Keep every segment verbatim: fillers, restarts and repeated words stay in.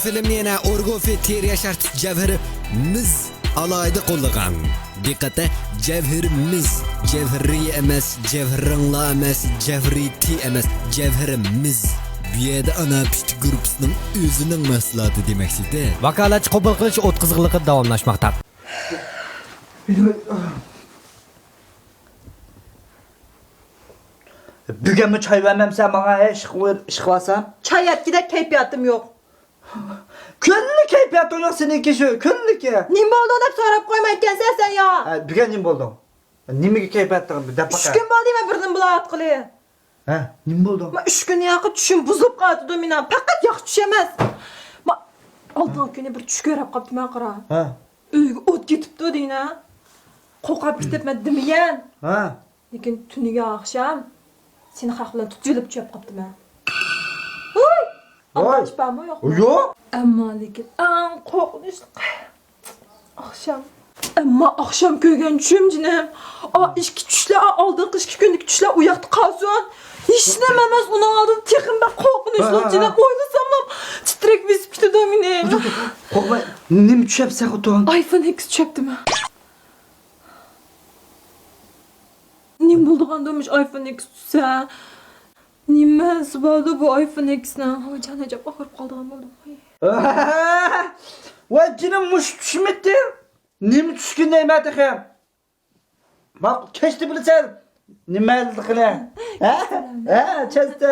فىلىمنى يەنە ئورگوفىت تېرە ياشارتىش جەۋھىرى مىز ئالاھىدە قوللىغان. دىققەتتە، جەۋھىرى مىز، جەۋھىرى ئەمەس، جەۋھىرىڭلار ئەمەس، جەۋھىرى تى ئەمەس، جەۋھىرى مىز. بۇ يەردە ئانا پىشتى گۇرۇپپىسىنىڭ ئۆزىنىڭ مەھسۇلاتى دېمەكچىدە. ۋاكالەتچى قوبۇل قىلىش ئوتقىزغىنلىقى داۋاملاشماقتا. بۈگۈنمۇ چاي بەرمەمسەن ماڭا، ھە، ئىشقىلىۋالسام؟ چاي ئەتكۈدەك كەيپىياتىم يوق. كۈنلۈك كەيپىياتىڭ يوق سېنىڭكى شۇ، كۈنلۈكى. نېمە بولدۇڭ دەپ سوراپ قويمايدىكەنسەن سەن يا. ھە، بۈگۈن نېمە بولدۇڭ؟ نېمىگە كەيپىياتىڭ دەپ باقە. ئۈچ كۈن بولدى مەن بىردىن بۇلار ئاتقىلى. ھە، نېمە بولدۇڭ؟ ما ئۈچ كۈن ياقى چۈشۈم بۇزۇلۇپ قالىۋاتىدۇ مېنىڭ. پەقەت ياخشى چۈش ئەمەس. ما ئالدىنقى كۈنى بىر چۈش كۆرۈپ قاپتىمەن قارا. ھە. ئۆيگە ئوت كېتىپتۇ دېگىنە. قورقۇپ كېتىپمەن دېمىگەن. ھە. لېكىن تۈنۈگۈن ئاخشام سېنى خەق بىلەن تۇتۇۋېلىپ چۈشۈپ قاپتىمەن. ۋاي! ئالداش بارمۇ يوقمۇ؟ يوق. ئەمما لېكىن ئەڭ قورقۇنچلۇقى ئاخشام. ئەمما ئاخشام كۆرگەن چۈشۈم جېنىم. ئا، ئىككى چۈشلەر، ئا، ئالدىنقى ئىككى كۈندىكى چۈشلەر ئۇ ياقتا قالسۇن. ھېچنېمە ئەمەس، ئۇنىڭ ئالدىدا تېخىمۇ بەك قورقۇنچلۇق جېنىم. ئويلىساملا تىترەك بېسىپ كېتىدۇ مېنى. قورقما، نېمە چۈشەپسەن خوتۇن؟ ئايفون ئېكس چۈشەپتىمەن. نېمە بولىدىغاندۇ مۇشۇ ئايفون ئېكس چۈشسە؟ نېمىسى باردا بۇ ئايفون ئېكسنىڭ؟ ۋاي جان ئەجەب ئاغرىپ قالىدىغان بولدۇم. ۋاي جېنىم مۇشۇ چۈشمىدى. نېمە چۈشكىن دەيمەن تېخى. ماقۇل كەچتە بىلىسەن نېمىلىقىنى. ھە؟ ھە، كەچتە.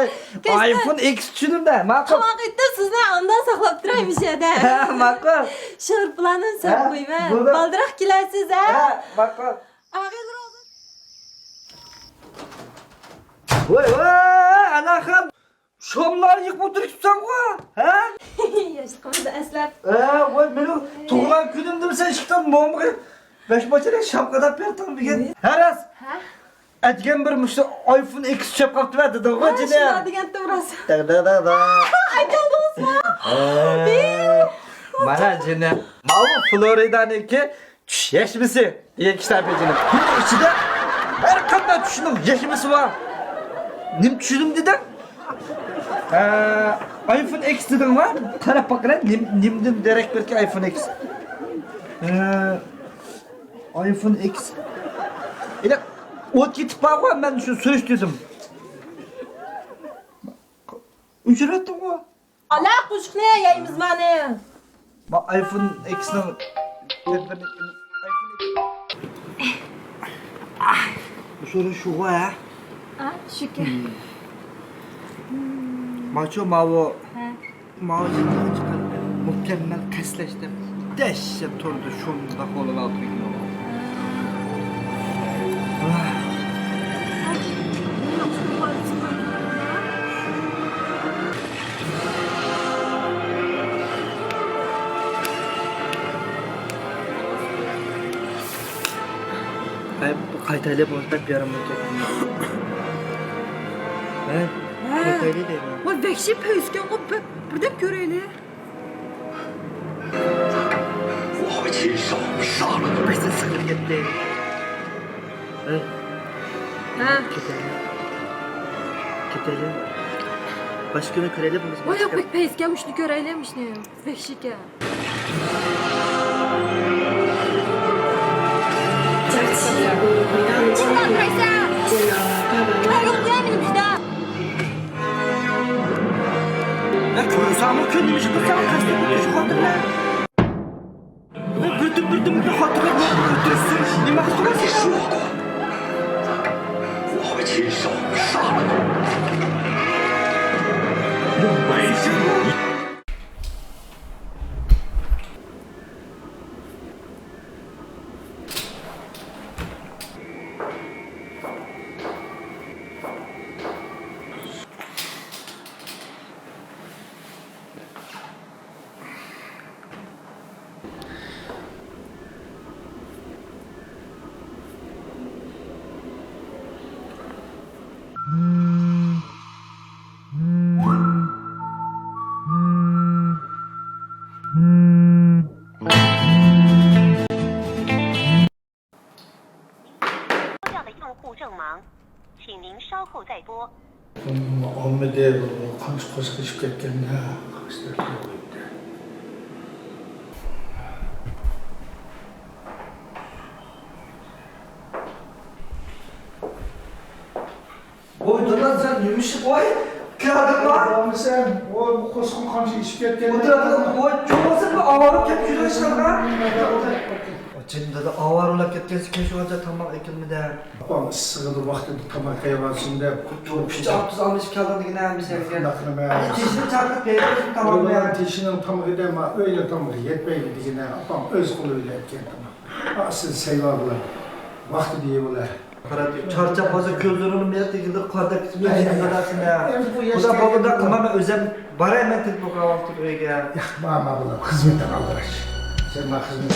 ئايفون ئېكس چۈشۈندۈم دە. ماقۇل. تاماق ئېتىپ سىزنى ئاندىن ساقلاپ تۇراي مۇشۇ يەردە. ھە، ماقۇل. شورپىلارنى سېلىپ قويىمەن. بالدۇراق كېلەرسىز ھە؟ ھە، ماقۇل. ۋاي ۋاي ئاناخان، شاملارنى يېقىپ ئولتۇرۇپسەنغۇ، ھە؟ ياشلىقىمىزنى ئەسلەپ. ھە، ۋاي مېنىڭ تۇغۇلغان كۈنۈمدىمۇ سەن ئىككى تال مومىغا بەش بوچىلىك شام قاداپ بەردىڭ بۈگۈن. ھە راست. ھە؟ ئەتىگەن بىر مۇشۇ ئايفون ئېكس چۈشەپ قاپتىمەن دېدىڭغۇ جېنىم. شۇنداق دېگەنتىم راست. دەغدەغدەغدا. ئايتالدىڭىزمۇ؟ مانا جېنىم. ماۋۇ فلورىدانىڭكى چۈش يەشمىسى دېگەن كىتابى جېنىم. بۇنىڭ ئىچىدە ھەر قانداق چۈشنىڭ يەشمىسى بار. نېمە چۈشىدىم دېدىڭ؟ ئە، ئايفون ئېكس دېدىڭما؟ قاراپ باققىنا، نېم-، نېمىدىن دېرەك بېرىدىكەن ئايفون ئېكس؟ ئە، ئايفون ئېكس. ئېنىق ئوت كېتىپ بارغۇ، مەن شۇ سۈرۈشتۈردۈم. ئۆچۈرۈۋەتتىمغۇ. ئالا قوشۇقنى يەيمىز مانى. ما ئايفون ئېكسنىڭ تەدبىرىنى، ئايفون ئېكس. ئۇسۇلى شۇغۇ ھە؟ ئا، شۇكەن. ماچۇ ماۋۇ. ھە. ماۋۇ چىقار. مۇكەممەل قەستلەشتە دەھشەت تۇرىدۇ، شۇنداق بولۇۋاتىدۇ. ھەي، قايتايلى بولسا بەك يارىمايدۇ. ھە؟ ھە. قايتايلى دەيمەن. ۋاي، ۋەھشىي پەيزكەنغۇ، بىر، بىردەم كۆرەيلى. ۋاي، چىشاڭ، شاڭ. بەك سىقىلىپ كەتتى. ھە؟ ھە. كېتەيلى. كېتەيلى. باشقا كۈنى كۆرەيلى بولمىسا. ۋاي، ياق، بەك پەيزكەن، مۇشۇنى كۆرەيلى، مۇشۇنى. ۋەھشىيكەن. مەن كۆرسەممۇ كۈن نېمە ئىش قىلسام، قەستەن ئۆتۈش خوتۇنلار. بىردىن بىردىن بىر خوتۇنلار ئۆتۈرسۈن. نېمە قىلسۇن؟ ئالمىدى، بۇ قانچە قوشاق ئېشىپ كەتكەندە، قاچا تەرەپ قويۇپتۇ. ۋاي، كەلدىڭمۇ؟ بولمىسام، ئۇ قورسىقىم قانچە ئېشىپ كەتكەن. ئولتۇرۇپ، ۋاي، چوڭ بولسا بىر ئاۋارە كەپ يۈرۈپ چىقىدىغان. چىن دادا، ئاۋارە بولاپ كەتكەنسە، كەچ بولغانچە تاماق ئېكىلمىدى. ئاپام ئىسسىغىدا ۋاقتىدا تاماق يەۋالسۇن دەپ، چوڭ پىچاق تۇز ئالمىشىپ كەلدىڭ دېگىنە، بىز يەرگە. تېشىنى چاقىرىپ بېرىپ تاماق يە. تېشىنىڭ تامىقى دەما ئۆيدە تامىقى يەتمەيدۇ دېگىنە، ئاپام ئۆز قولى بىلەن ئەتكەن تاماق. ئا، سىز سەيۋا بىلەن ۋاقتىدا يەۋالە. قاراپ، چارچاپ قالسا كۆزلىرىنىڭ مېغىزى تېگىلدى، قاردەك كېتىپ دادىسىنە. ئەمدى بۇ ياش خۇدا بولغۇدا قىلمايمەن، ئۆزۈم باراي مەن تېلېفون قىلغان ۋاقتىدا ئۆيگە. ياق، ماما بۇلار خىزمەتتە قالدۇرۇش. سەن ما خىزمەت.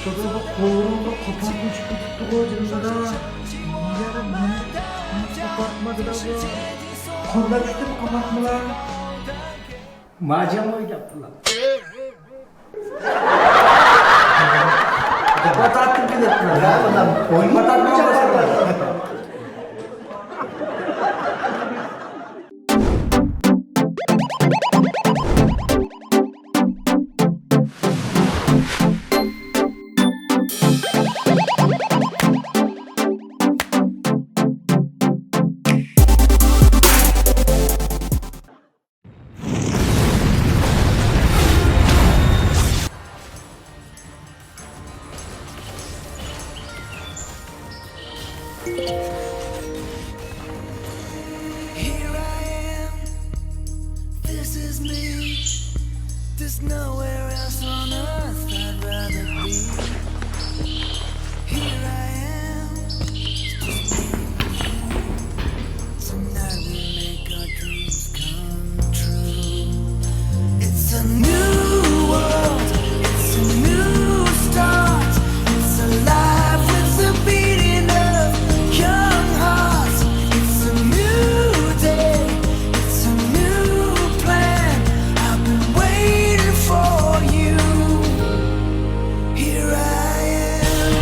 دادا، بۇ قورۇقنى قاپاتمىچۇ تۇتۇپتىغۇ جېنىمدا. نېمە، نېمە، نېمە قاپاتما دادا بۇ؟ قوللاپ چۈشتىمۇ قاپاتمىلا؟ ماجاڭ ئويناپتىلا. قاپاتاتتىم دەپتىلا. يا، ئۇلار ئويناپ قاپاتمىغان باشقا. Here I am, this is me. There's nowhere else on earth I'd rather be. Here I am, just me and you. Tonight we'll make our dreams come true. It's a new world, it's a new start. It's alive with the beating of young hearts. It's a new day, it's a new plan. I've been waiting for you. Here I am.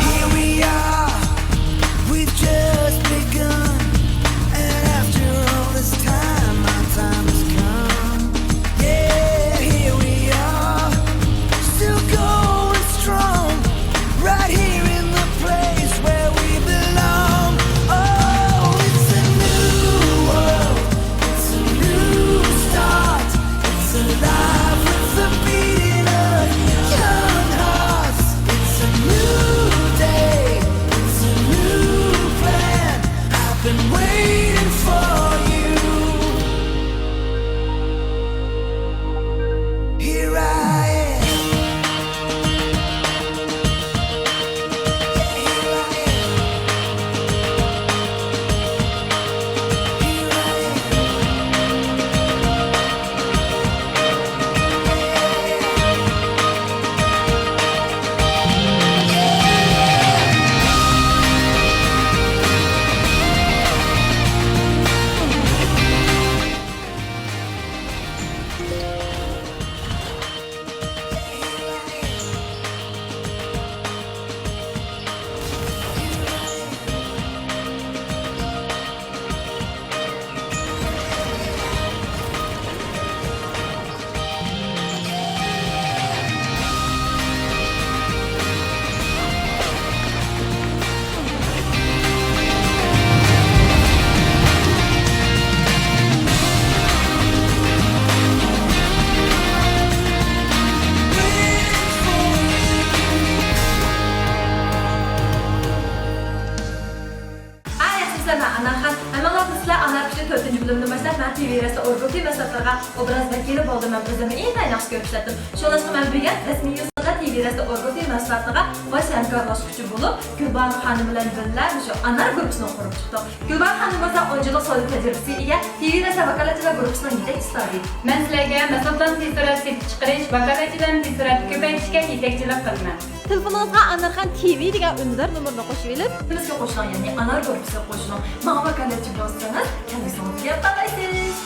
Here we are, we've just begun. And after all this time, my time has come. Yeah, here we are, still going strong, right here in the place where we belong. Oh, it's a new world, it's a new start. It's alive with the beating of young hearts. It's a new day. It's a new plan. I've been waiting for you. Here I am. ھاي، ئەزىزلەر، مەن ئانارخان. ھەممىڭلار بىلىسىلەر، ئانار پىشى تۆتىنچى بۆلۈمدىن باشلاپ مەن تىۋى رەسسا ئورگۇلتى مەھسۇلاتلىرىغا ئوبراز ۋەكىلى بولدۇم. مەن ئۆزۈمنى ئىنتايىن ياخشى كۆرۈپ ئىشلەتتىم. شۇڭلاشقا مەن بۈگۈن رەسمىي يۈزلەپ تىۋىرەستە ئورگۇتى مەھسۇلاتىغا باش ھەمكارلاشقۇچى بولۇپ، گۈلباھار خانىم بىلەن بىللە مۇشۇ ئانار گۇرۇپپىسىنى قۇرۇپ چىقتۇق. گۈلباھار خانىم بولسا ئون يىللىق سودا تەجرىبىسىگە ئىگە، تىۋىرەستە ۋاكالەتچىلەر گۇرۇپپىسىنىڭ يېتەكچىسى ۋەزىپىسى. مەن سىلەرگە مەھسۇلاتلارنى تېز سۈرئەتتە سېتىپ چىقىرىش، ۋاكالەتچىلەرنى تېز سۈرئەتتە كۆپەيتىشكە يېتەكچىلىك قىلىمەن. تېلېفونىڭىزغا ئانارخان تىۋى دېگەن ئۈندىدار نومۇرىنى قوشۇۋېلىپ، بىزگە قوشۇلۇڭ، يەنى ئانار گۇرۇپپىسىغا قوشۇلۇڭ. ماڭا ۋاكالەتچى بولسىڭىز، كەلگۈسىڭىزگە ياخشى قارايسىز.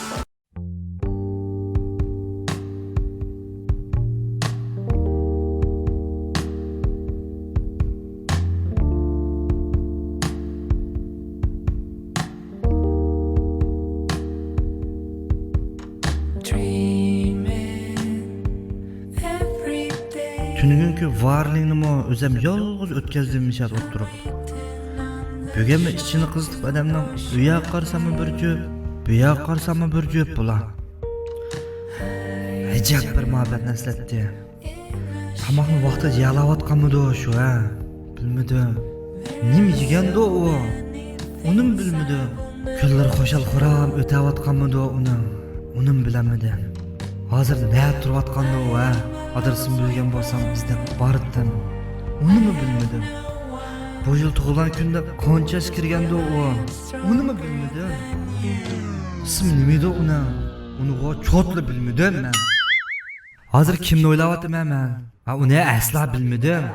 تۈنۈگۈنكى ۋارلىنىمۇ ئۆزۈم يالغۇز ئۆتكۈزدۈم نىشات ئولتۇرۇپ. بۈگۈنمۇ ئىچىنى قىزىتىپ ئادەمنىڭ، ئۇ ياققا قارىساممۇ بىر جۈپ، بۇ ياققا قارىساممۇ بىر جۈپ بۇلار. ئەجەب بىر مۇھەببەتنى ئەسلەتتى. تاماقنى ۋاقتىدا يەلەۋاتقانمىدۇ شۇ، ھە؟ بىلمىدىم. نېمە يېگەندۇ ئۇ؟ ئۇنىمۇ بىلمىدىم. كۈنلىرى خۇشال-خۇرام ئۆتەۋاتقانمىدۇ ئۇنىڭ؟ ئۇنىمۇ بىلەلمىدىم. ھازىر نەدە تۇرۇۋاتقاندۇ ئۇ، ھە؟ ئادرېسىنى بىلگەن بولسام ئىزدەپ باردىم. ئۇنىمۇ بىلمىدىم. بۇ يىل تۇغۇلغان كۈنىدە قانچە ياشقا كىرگەندۇ ئۇ؟ ئۇنىمۇ بىلمىدىم. ئىسمى نېمىدۇ ئۇنىڭ؟ ئۇنىغۇ چوتلا بىلمىدىم مەن. ھازىر كىمنى ئويلاۋاتىمەن مەن؟ ھە، ئۇنى ئەسلا بىلمىدىم.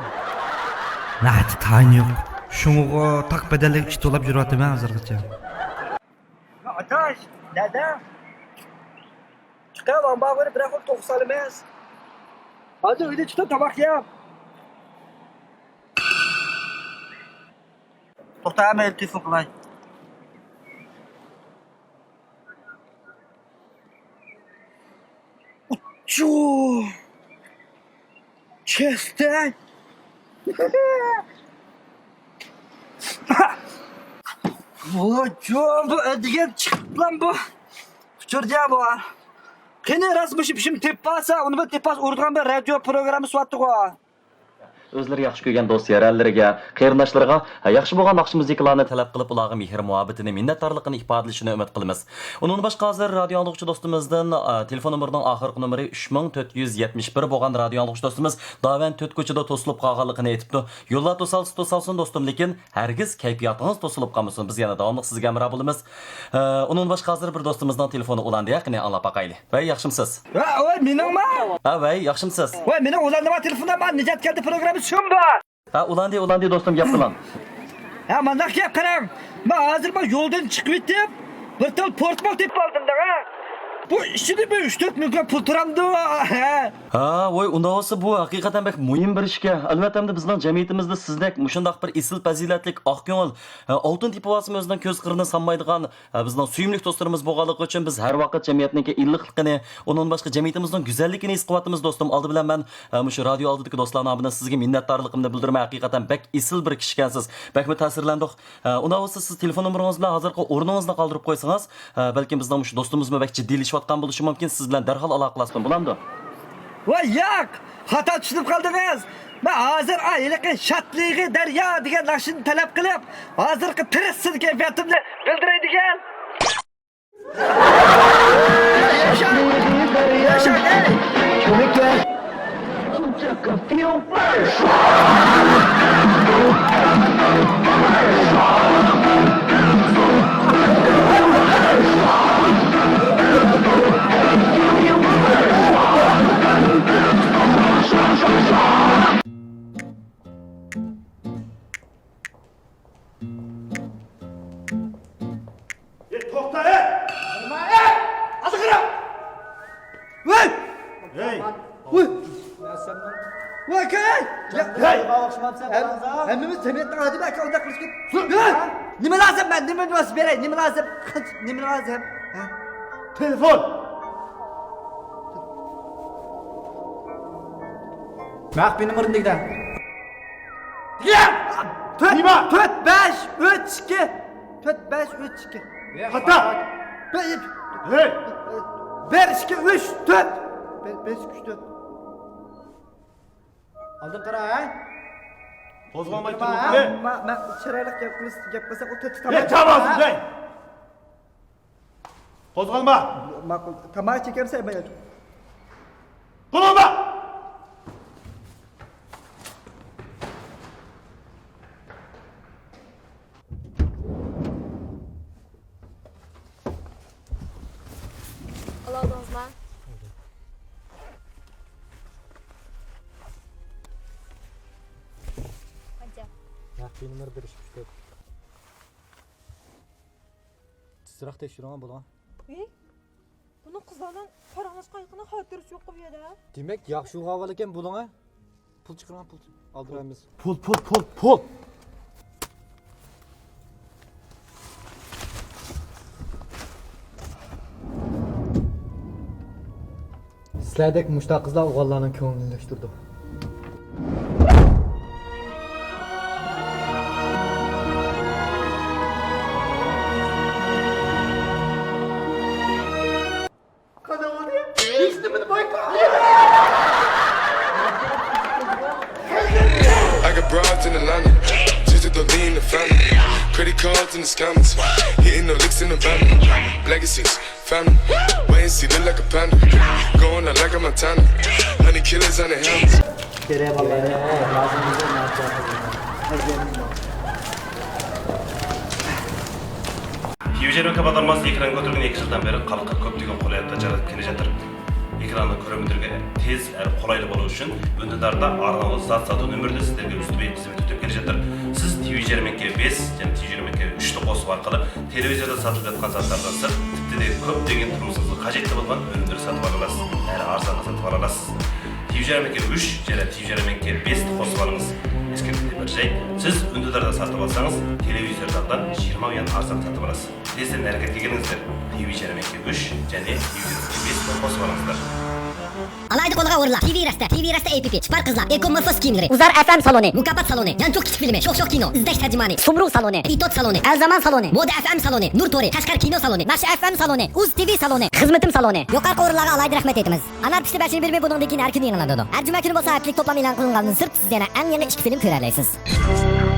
ناھايىتى تايىنى يوق. شۇڭىغۇ تاق بەدەللىك ئىش تولاپ يۈرۈۋاتىمەن ھازىرغىچە. ئاداش، دەدە. چىقىپ ئامبارغا بېرىپ بىرەر خىل توخۇ سالىمىز. ھازىر ئۆيدە چىقىپ تاماق يەپ. توختا، مەن تېلېفون قىلاي. ئۇچۇ! چېستەك! ۋوجۇ، بۇ ئەدىگەن چىقىپلام بۇ. ئۇچۇردى بۇ. قېنى راست مۇشۇ پىشىم تېپىپ ئالسا، ئۇنى بىر تېپىپ ئالسا، ئۇرىدىغان بىر رادىيو پروگراممىسى بارتىغۇ. ئۆزلىرى ياخشى كۆرگەن دوست-يارەنلىرىگە، قېرىنداشلىرىغا ياخشى بولغان ناخشا مۇزىكىلارنى تەلەپ قىلىپ، ئۇلارغا مېھىر-مۇھەببىتىنى، مىننەتدارلىقىنى ئىپادىلىشىنى ئۈمىد قىلىمىز. ئۇنىڭدىن باشقا، ھازىر رادىيو ئاڭلىغۇچى دوستىمىزدىن، ئا، تېلېفون نومۇرىنىڭ ئاخىرقى نومۇرى ئۈچ مىڭ تۆت يۈز يەتمىش بىر بولغان رادىيو ئاڭلىغۇچى دوستىمىز داۋەن تۆت كوچىدا توسۇلۇپ قالغانلىقىنى ئېيتىپتۇ. يوللار توسالسا توسالسۇن دوستۇم، لېكىن ھەرگىز كەيپىياتىڭىز توسۇلۇپ قالمىسۇن. بىز يەنە داۋاملىق سىزگە ھەمراھ بولىمىز. ئە، ئۇنىڭدىن باشقا، ھازىر بىر دوستىمىزنىڭ تېلېفونى ئۇلاندى، قېنى ئاڭلاپ باقايلى. ۋەي، ياخشىمۇسىز؟ ۋە، ۋەي، مېنىڭما؟ ھە، ۋەي، ياخشىمۇسىز؟ ۋەي، مېنىڭ ئۇلاندىما تېلېفونۇم بار، نىجات كەلدى پروگراممىسى شۇمدا. ھە، ئۇلاندى، ئۇلاندى دوستۇم، گەپ قىلىڭ. ھە، مانداق گەپ قىلىڭ. مەن ھازىر مانا يولدىن چىقىۋېتىپ، بىر تال پورتمال تېپىپ ئالدىم دەڭ، ھە. بۇ ئىچىدە بىر ئۈچ تۆت مىڭ پۇل تۇرامدۇ، ھە. ھە، ۋاي، ئۇنداق بولسا بۇ ھەقىقەتەن بەك مۇھىم بىر ئىشكەن. ئەلۋەتتە، ئەمدى بىزنىڭ جەمئىيىتىمىزدە سىزدەك مۇشۇنداق بىر ئېسىل پەزىلەتلىك، ئاق كۆڭۈل، ھە، ئالتۇن تېپىۋالسىمۇ ئۆزىنىڭ كۆز قىرىنى سانمايدىغان، ھە، بىزنىڭ سۆيۈملۈك دوستلىرىمىز بولغانلىقى ئۈچۈن بىز ھەر ۋاقىت جەمئىيەتنىڭكى ئىللىقلىقىنى، ئۇنىڭدىن باشقا جەمئىيىتىمىزنىڭ گۈزەللىكىنى ھېس قىلىۋاتىمىز، دوستۇم. ئالدى بىلەن مەن، ھە، مۇشۇ رادىيو ئالدىدىكى دوستلار نامىدىن سىزگە مىننەتدارلىقىمنى بىلدۈرىمەن. ھەقىقەتەن بەك ئېسىل بىر كىشىكەنسىز. بەكمۇ تەسىرلەندۇق. ھە، ئۇنداق بولسا سىز تېلېفون نومۇرىڭىز بىلەن ھازىرقى ئورنىڭىزنى قالدۇرۇپ قويسىڭىز، ھە، بەلكىم بىزنىڭ مۇشۇ دوستىمىزمۇ بەك جىددىيلىشىۋاتقان بولۇشى مۇمكىن، سىز بىلەن دەرھال ئالاقىلەشسۇن، بولامدۇ؟ ۋاي ياق! خاتا چۈشىنىپ قالدىڭىز. مەن ھازىر، ئا، ھېلىقى شادلىقى دەريا دېگەن ناخشىنى تەلەپ قىلىپ، ھازىرقى تىرىشسىز كەيپىياتىمنى بىلدۈرەي دېگەن. ياشاڭ! ياشاڭ، ئەي! ئەي، توختا، ئەي! نېمە، ئەي! ئازراقراق! ۋەي! ھەي! ۋەي! ۋەي، ئاكا، ئەي! يا، ھەي! ھەم-، ھەممىمىز جەمئىيەتنىڭ ئادىمى، ئاكا، ئۇنداق قىلىشقا. ھەي! نېمە لازىم؟ مەن نېمە بولسا بېرەي؟ نېمە لازىم؟ نېمە لازىم؟ ھە؟ تېلېفون! مەخپىي نومۇرنى دېگىدە. دېگىدە! تۆت، نېمە؟ تۆت، بەش، ئۈچ، ئىككى. تۆت، بەش، ئۈچ، ئىككى. خاتا! بىر، ھەي! بىر، ئىككى، ئۈچ، تۆت. بىر، بىر، ئىككى، ئۈچ، تۆت. ئالدىن قارا، ھە؟ قوزغالماي تۇرۇڭ، ھە؟ مەن، مەن چىرايلىق گەپ قىلس-، گەپ قىلساق، ئۇ تۆت تاماق. قوزغالما! ماقۇل. تاماق چېكەمسەن، مەن. قوزغالما! ئالدىڭىزمۇ؟ قانچە؟ نەق نومۇر بىر ئىككى ئۈچ تۆت. تېزرەك تەكشۈرۈڭ بولغان. ئى؟ بۇنىڭ قىزلار بىلەن پاراڭلاشقان خاتىرىسى يوققۇ بۇ يەردە. دېمەك، ياخشى ئۇرغان ئىكەن بۇلۇڭ، ھە؟ پۇل چىقىرىڭ، پۇل. ئالدىرايمىز. پۇل، پۇل، پۇل، پۇل! سىلەردەك مۇشتاق قىزلار ئوغۇللارنىڭ كۆڭلىنى ئېلىشتۇرىدۇ. قانداق بولدى؟ ھېچنېمىنى بايقا. I got broads in Atlanta, just to lean the family. Credit cards and the scammers, hitting no licks in the van. Legacies, family, wait and see, look like a panda. Going out like a Montana, honey killers on the helmets. كېرە بالىلار، لازىم بولسا ناچار. تىۋى جەرمەكە بازارماس ئېكرانغا كۆتۈرگەن ئىككى يىلدىن بېرى خەلققە كۆپلىگەن قولايلىقلار جارى قىلىپ كېلىۋاتىدۇ. ئېكراننى كۆرۈمدىرگە تېز ھەم قولايلىق بولۇش ئۈچۈن ئۈندىداردا ئارنالىق زات ساتىدۇ نومۇرىدا سىزلەرگە ئۈستىمە خىزمەت ئۆتۈپ كېلىشىدۇ. سىز تىۋى جەرمەكە بەش يەنى تىۋى جەرمەكە ئۈچ قوسۇق ئارقىلىق تېلېۋىزوردا ساتىلىۋاتقان زاتلاردىن سىرت، تىپتىدەك كۆپلىگەن تۇرمۇشىڭىزغا قەجەتتە بولغان ئۈنۈملەرنى ساتىپ ئالالىسىز. ھەر ئارزانغا ساتىپ ئالالىسىز. تىۋى جەرمەكە ئۈچ يەنە تىۋى جەرمەكە بەش قوسۇپ ئالىڭىز. ئەسكەرتىپ بېرىپ ئۆتەي، سىز ئۈندىداردا ساتىپ ئالسىڭىز، تېلېۋىزوردىن يىگىرمە يۈەن ئارزان ساتىپ ئالىسىز. تېزدىن ھەرىكەتكە كېلىڭىزلەر. تىۋى جەرمەكە ئۈچ يەنى تىۋى جەرمەكە بەش قوسۇپ ئالىڭىزلار. ئالاھىدە قولغا ئورۇنلار. تىۋى رەستە، تىۋى رەستە ئەپپى، سپار قىزلار، ئېكو مورفوس كىيىملىرى، ئۇزار ئەف ئەم سالونى، مۇكاپات سالونى، يانچۇق كىچىك فىلىمى، شوخ شوخ كىنو، ئىزدەش تەرجىمانى، سۇمرۇ سالونى، ئىتوت سالونى، ئەلزامان سالونى، مودا ئەف ئەم سالونى، نۇر تورى، قەشقەر كىنو سالونى، ناخشا ئەف ئەم سالونى، ئۇز تىۋى سالونى، خىزمىتىم سالونى. يۇقىرىقى ئورۇنلارغا ئالاھىدە رەھمەت ئېيتىمىز. ئانار پىشتى بەشىنچى بۆلۈمى بۇنىڭدىن كېيىن ھەر كۈنى يېڭىلاندۇرىدۇ. ھەر جۈمە كۈنى بولسا ھەپتىلىك توپلام ئېلان قىلىنغاندىن سىرت، سىز يەنە ئەڭ يېڭى ئىككى فىلىم كۆرەلەيسىز.